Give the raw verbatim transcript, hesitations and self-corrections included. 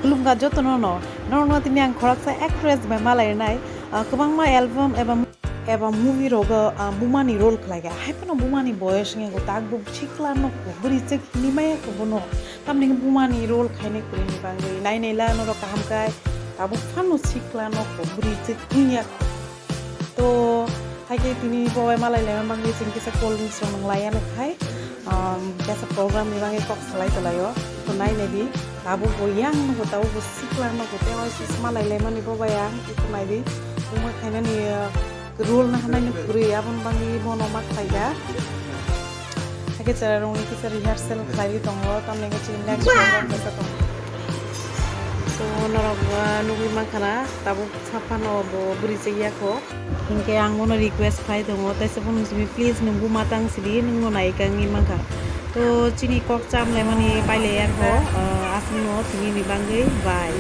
Khulumkha jotono no, norokno tini ang khoroksa actress bai malainai, ah, kwbangma album eba, eba movie rogo, ah, bumani role khlaiga. Haiphano bumani boyos wngya go, tak bo sikla no ko, bwrwi chwk hinwi maya ko bono. Tamni hwn bumani role khainai kwrwini bangwi nainai la norok kaham kai, tabuk phano sikla no ko, bwrwi chwk wngya ko. To, haikhe tini bo bai malai laima bangwi chwng kisa cold drinks rok nung laiya nung khai, um, kisa program ni bangwi kok salai tolaio. To nainai di, tabuk bo yang nugo, tabuk bo sikla nugo, tei oisis malai laimani bo bai ang, iko nai di, buma khainani, uh, role na hamai ni kwrwi, aboni bangwi bono ma khlaiya. Haikhe chwrairokni kisa rehearsal khlaiwi tongo, tamni hwnkhe chini next program kisa tongo. So, norok, uh, nugwi mankha na, tabuk saphano bo bwrwi chaya kho. Hinkhe ang bono request khlai tongo, teisa phano simi please nwng buma tang sidi, nwngno nai kangwi mankha. To, chini kok chamlaimani pailaiya kho, uh, aswkno tinini bangwi bye.